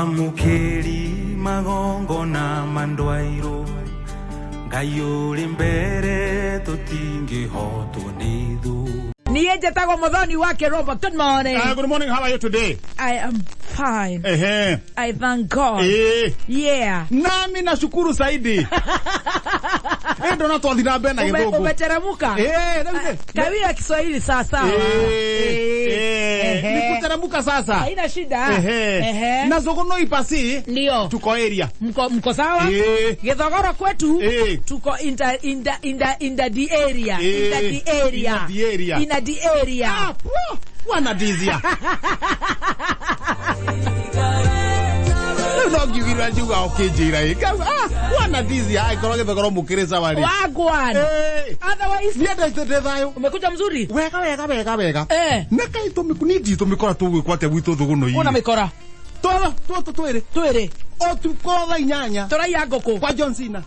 Mwamũkĩri magongona ma ndwairũ, Ngai ũrĩ mbere tũtingĩhotwo nĩ thũ. Niĩ njĩtagwo Mũthoni wa Kĩrombo. Good morning. Good morning. How are you today? I am fine. Ehe. I thank God. Eh. Yeah. Nami nashukuru zaidi. Eh, ndona twathi na mbere na gĩthũngũ. Umeteremuka? Eh, rĩu nĩ- Kawia Kiswahili sawa sawa. Eh, eh, Ehe. ni kuteremka sasa. Haina shida. Ehe. Ehe. Na Zogonoi pasi Ndio. tuko area. Mko sawa? Eh. Githogoro kwetu Eh. tuko inter inter inter inter the area. Eh. Inter the area. Inter the area. Inter the area. Ah, pwa, wanadizia. Rĩu no ngiugirwo njiuga ũkĩnjĩra ĩ. Ngauga, ah, wanadizia angĩkorwo gĩthogoro mũkĩrĩ sawa rĩ. Wagwan. Eh. Otherwise Niĩ ndĩ thayũ. umekuja mzuri? Wega wega wega wega. Eh. Na kaĩ tũmĩku niĩ ndiĩ tũmĩkora tũgwĩkwo atĩa gwitũ thũgũnũ-inĩ. Una mikora. Tũtũ tũtũ twĩrĩ. Twĩrĩ. Ũtukũ thaa 8 Tũraiya ngũkũ. kwa John Cena.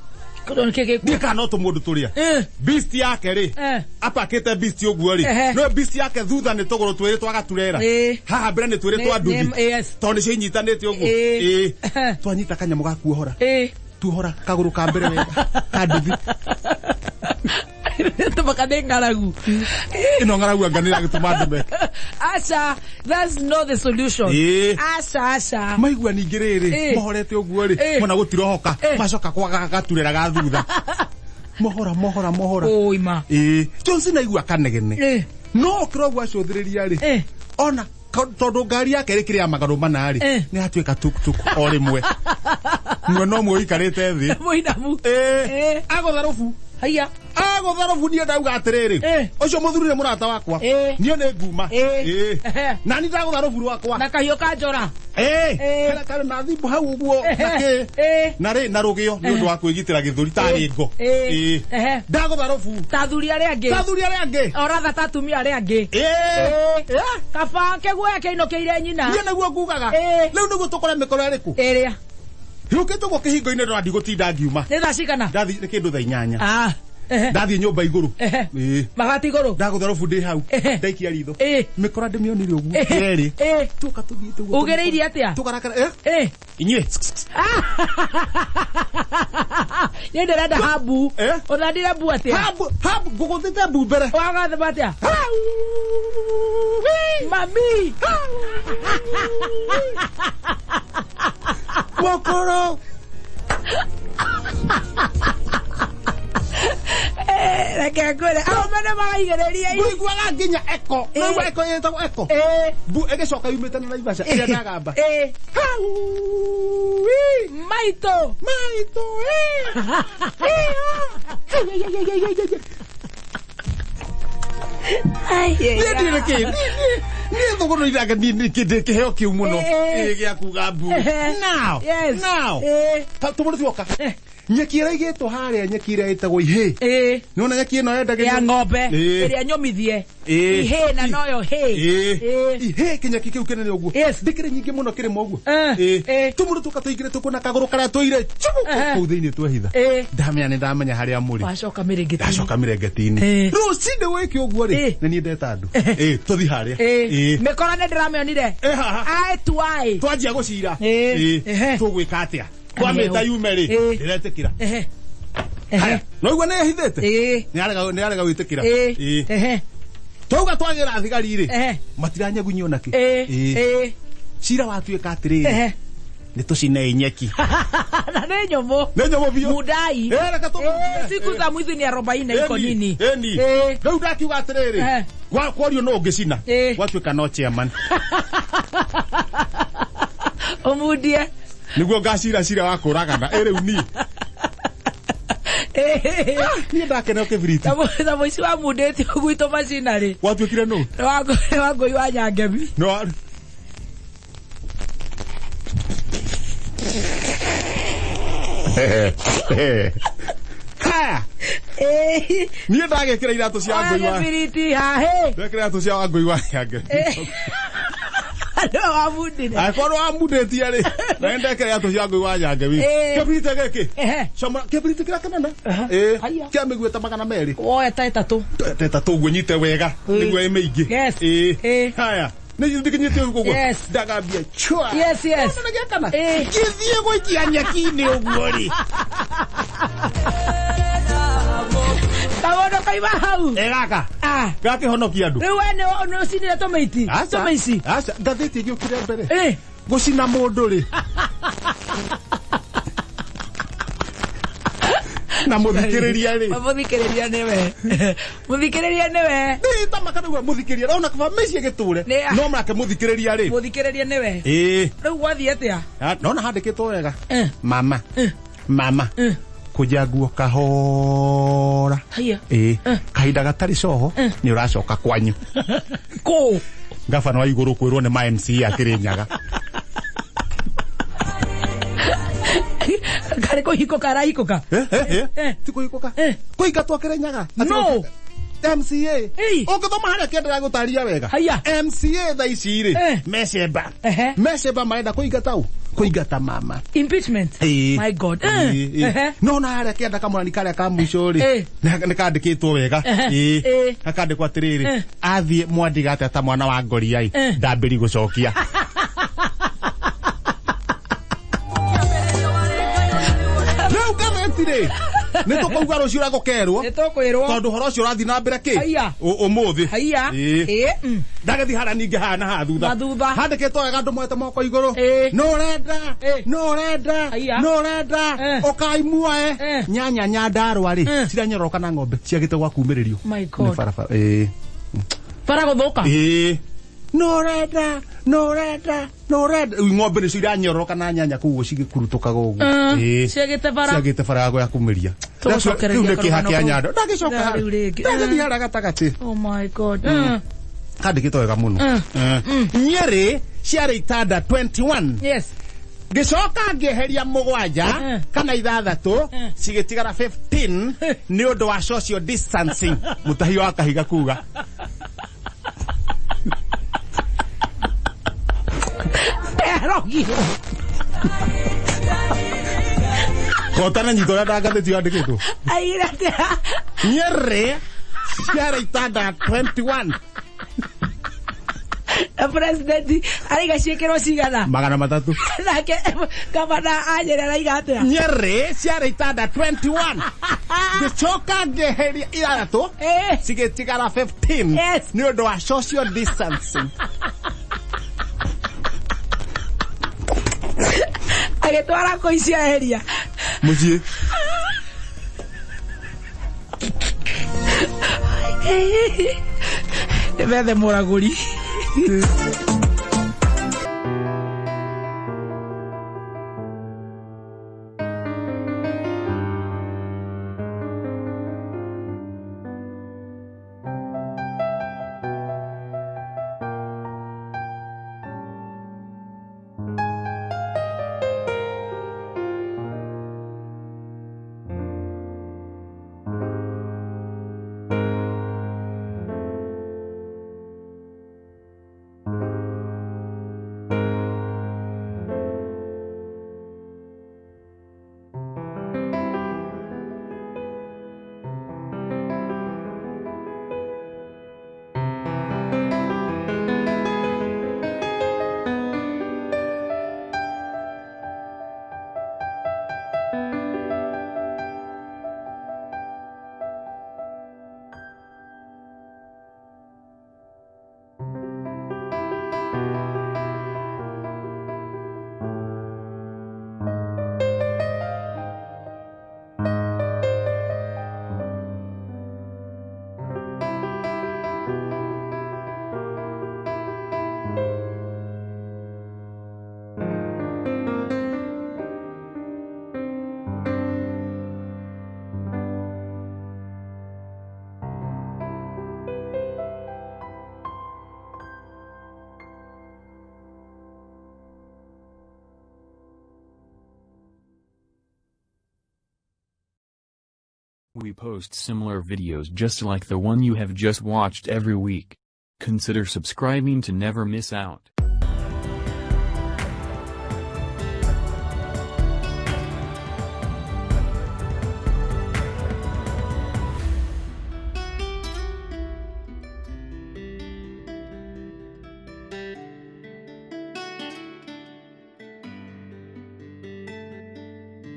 Kũndũ nĩkĩ gĩkuo? Ndiĩ kana no tũmũndũ tũrĩa. Eh. Beast yake rĩ. Eh. Apakĩte beast ũguo rĩ. Ehe. No beast yake thutha nĩ tũgũrũ twĩrĩ twa gaturera. Eh. Haha mbere nĩ twĩrĩ twa nduthi. Yes. Tondũ nĩcio inyitanĩte ũguo. Eh. Ĩĩ. Twanyita kanyamũ ga kuohora. Eh. Tuohora kagũrũ ka mbere wega. Ka nduthi. Tũmaka nĩ ng'aragu. Ĩno ng'aragu anga nĩ ĩragĩtũma andũ meke. Aca, that's not the solution. Ĩĩ. Aca, aca. Maigua ningĩ rĩrĩ Eh. mohorete ũguo rĩ Eh. mona gũtirohoka Eh. macoka kwaga gaturera ga thutha mohora mohora mohora Ũima. ĩĩ Johnson aigua kanegene Eh. no okĩra ũguo acũthĩrĩria rĩ Eh. ona tondũ ngari yake ĩrĩ kĩrĩa ya magũrũ mana rĩ Eh. nĩ yatuĩka tuktuk o rĩmwe mwena ũmwe ũikarĩte thĩ Mũinamu. Ĩĩ. Eh. agũtha rũbu Haiya. agũtha rũbu niĩ ndauga atĩrĩrĩ Eh. ũcio mũthuri nĩ mũrata wakwa Eh. niĩ nĩ nguma Eh. Ĩĩ. Ehe. na niĩ ndagũtha rũbu rwakwa Na kahiũ ka njora. Eh, Eh. karĩa karĩ na thimũ hau ũguo na kĩ Eh. na rĩ na rũgĩo nĩ ũndũ wa kwĩgitĩra gĩthũri tarĩ ngo Eh. Ĩĩ. Ehe. ndagũtha rũbu Ta athuri arĩa angĩ. ta athuri arĩa angĩ Oratha ta atumia arĩa angĩ. Ĩĩ. Eh. Kaba kĩguoya kĩinũkĩire nyina. niĩ nĩguo ngugaga Eh. rĩu nĩguo tũkore mĩkoro ĩrĩkũ Ĩrĩa. yũkĩte ũguo kĩhingo-inĩ ndona ndigũtinda ngiuma Nĩ thaa cigana? ndathiĩ nĩ kĩndũ thaa 8 Ah. Ehe. ndathiĩ nyũmba igũrũ Ehe. Ĩĩ. Mabati igũrũ. ndagũtha rũbu ndĩ hau Ehe. ndaikia ritho Ĩĩ. mĩkora ndĩmĩonire ũguo Ehe. yerĩ Ĩĩ. tuoka tũthiĩte ũguo Ugĩrĩirie atĩa? tũkarakara eh Eh. inyuĩ Niĩ ndĩrenda habu. Eh? Ũthandire mbu atĩa? habu habu ngũgũthĩte mbu mbere Wagathema atĩa? Mami. mokoro Eh, Reke ngwĩre. Arũme nĩ magaigĩrĩria ngũiguaga nginya eko Eh. noigua eko ĩtagwo eko Eh. mbu ĩgĩcoka yumĩte na Naivasha ĩrĩa ndagamba Eh. Hau, Maitũ. maitũ Ai, niĩ ndirĩ kĩ niĩ thũgũnũ iranga ndĩ kĩheo kĩu mũno Eh. Ĩ, gĩa kuga mbu Eh. now Yes. now Eh. tũmũndũ tuoka Eh. nyeki ĩrĩa ĩigĩtwo harĩa nyeki ĩrĩa ĩtagwo ihĩ Eh. nĩwona nyeki ĩno yendagĩrio Ya ng'ombe Eh. ĩrĩa nyũmithie. Ĩĩ. Ihĩ na noyo hĩ. Ĩĩ. Ĩĩ. Ihĩ kĩnyeki kĩu kĩnene ũguo Yes. ndĩkĩrĩ nyingĩ mũno kĩrĩma ũguo Eh. Ĩĩ. Eh. tũmũndũ tũka tũingĩre tũkuona kagũrũ karĩa tũire chubu Eh. kũu thĩinĩ twehitha Ĩĩ. ndamenya nĩ ndamenya harĩa mũrĩ Wacoka mĩrĩngĩti. ndacoka mĩrengeti-inĩ Ĩĩ. rũcinĩ gwĩke ũguo rĩ Ĩĩ. nĩ niĩ ndeta andũ Ĩĩ, tũthi harĩa Ĩĩ. Ĩĩ. Mĩkora nĩ ndĩramĩonire. Ĩ, haha. Aĩ tu aĩ. twanjia gũcira Ĩĩ. Ĩĩ. Ehe. tũgwĩka atĩa twamĩta yume rĩ Ĩĩ. ndĩretĩkĩra Ehe. Haya, Ehe. noigua nĩ ĩhithĩte Ĩĩ. nĩ arega gwĩtĩkĩra Ĩĩ. Ĩĩ. Ehe. twauga twagĩra thigari rĩ Ehe. matiranyagunyio nakĩ Ĩĩ. Ĩĩ. Ĩĩ. cira watuĩka atĩrĩrĩ Ehe. nĩ tũcinei nyeki Na nĩ nyũmũ. nĩ nyũmũ biũ Mudai. Eh, reke tũmũndie. Eh, siku za mwizi ni arobaini iko Ĩni, nini? ĩni. Eh. rĩu ndakiuga atĩrĩrĩ Eh. kwario no ũngĩcina Ĩĩ. gwatuĩka no chairman Ũmundie. nĩguo ngacira cira wa kũragana ĩ rĩu niĩ Eh. niĩ ndakeneo kĩbiriti Ta mũici wa mundĩtio gwitũ macinarĩ. gwatuĩkire nũ Nĩ wa ngũi wa Nyangemi. Nĩ wa- Haya, Eh. niĩ ndagĩkĩra iratũ cia Oya ngũi wa gĩbiriti haha. ndekĩra iratũ cia wa ngũi wa Nyangemi Nĩwe wamundire. angĩkorwo wamundĩtie rĩ na nĩ ndekĩra iratũ cia ngũi wa Nyangemi Ĩĩ. kĩbiriti gĩkĩ Ehe. Comora kĩbiriti kĩrĩa kĩnene Ĩĩ. Haya. kĩa mĩguĩ ta 200 Woya ta ĩtatũ. teta tũguo nyite wega Ĩĩ. nĩguo ĩ mĩingĩ Yes. Ĩĩ. Ĩĩ. haya nĩ Nĩ ndikinyĩtie ũguo. Yes. Ndagambia chua. Yes, yes. Nĩ gĩakana. Ĩĩ. Gĩthiĩ gũikia nyeki-inĩ ũguo rĩ. Kaũndũ kaima hau. Ĩ gaka. Ah. Gakĩhonokia andũ. Rĩu we nĩ ũcinire tũmĩiti. Aca. Tũmĩici. Aca. Ngathĩti ĩgĩũkire mbere. Ĩ. Gũcina mũndũ rĩ. Na mũthikĩrĩria rĩ. Mũthikĩrĩria nĩwe. Mũthikĩrĩria nĩwe. Nĩ tamaka nĩguo mũthikĩrĩria. Ona kaba mĩciĩ gĩtũre. Nĩ- No make mũthikĩrĩria rĩ. Mũthikĩrĩria nĩwe. Ĩĩ. Rĩu gwathiĩ atĩa? Ah, Nona handĩkĩtwo wega. Eh. Mama. Eh. Mama. Eh. Kũnja nguo kahora. Haiya. Ĩĩ. Eh. Kahinda gatarĩ coho nĩ ũracoka kwanyu. Kũ? Gabana wa igũrũ kwĩrwo nĩ ma MCA akĩrĩ Nyaga. Karĩ kũhingũka arahingũka. Eh, eh, eh. Eh. Ti kũhingũka. Eh. Kũingatwo akĩrĩ Nyaga. No. MCA. Ĩi. Ũngĩthoma harĩa kĩendelea gũtaria wega. Haiya. MCA thaa ici rĩ. Eh. Mecemba. Ehe. Mecemba marenda kũingata ũ? Kũingata mama. Impeachment. Ĩĩ. My God. Eh. Ĩĩ, ĩĩ. Ehe. No na harĩa kĩanda kamũrani karĩa ka mũico rĩ. Ĩĩ. Nĩ kandĩkĩtwo wega. Ehe. Ĩĩ. Ĩĩ. Gakandĩkwo atĩrĩrĩ. Eh. Athiĩ mwandiga atĩa ta mwana wa ngoriai. Eh. Ndambĩri gũcokia. Rĩu ngathĩti rĩ. Nĩ tũkauga rũciũ ũrĩa gũkerwo. Nĩ tũkwĩrwo. Tondũ ũhoro ũcio ũrathiĩ na mbere kĩ? Haiya. Ũmũthĩ. Haiya. Ĩĩ. Ĩĩ. Mm. Ndagĩthiĩ harĩa ningĩ haha na haha thutha. Na thutha. Handĩkĩtwo wega andũ moete moko igũrũ. Ĩĩ. Nũ ũrenda? Ĩĩ. Nũ ũrenda? Haiya. Nũ ũrenda? Eh. Ũkai muoe. Eh. Nyanya Nyandarũa rĩ. Eh. Ciranyororoka na ng'ombe ciagĩte gwa kumĩrĩrio. My God. Nĩ barabara. Ĩĩ. Bara gũthũka. Ĩĩ. Nũ ũrenda? Nũ ũrenda? Nũ ũrenda? Rĩu ng'ombe nĩcio iranyororoka na nyanya kũu ũguo cigĩkurutũkaga ũguo. Mm. Ĩĩ. Ciagĩte bara. Ciagĩte bara ya kumĩria. Tũgũcokereria Rĩu nĩ kĩeha karũgano kĩa kau. Nyandarũa. Ndagĩcoka Na rĩu rĩngĩ. Ndagĩthiĩ harĩa gatagatĩ. Oh my God. Mm. Kandĩkĩtwo wega mũno. Nyĩrĩ ciarĩ itanda 21. Yes. Ngĩcoka ngĩeheria mũgwanja Eh. kana ithathatũ Eh. cigĩtigara 15 nĩ ũndũ wa social distancing. Mũtahi wa kahiga kuga. Arogirwo. Kotana nyita ũrĩa ndangathĩti yandĩkĩtwo. Aigire atĩa? Nyĩrĩ ciarĩ itanda 21. Na president araiga ciĩkĩrwo cigana? 300. Nake gavana a Nyĩrĩ araiga atĩa? Nyĩrĩ ciarĩ itanda 21. Ngĩcoka ngĩeheria ithathatũ Eh. cigĩtigara 15 Yes. nĩ ũndũ wa social distancing. Agĩtwara kũ icio eheria? Mũciĩ. Nĩ methe mũragũri. We post similar videos just like the one you have just watched every week. Consider subscribing to never miss out.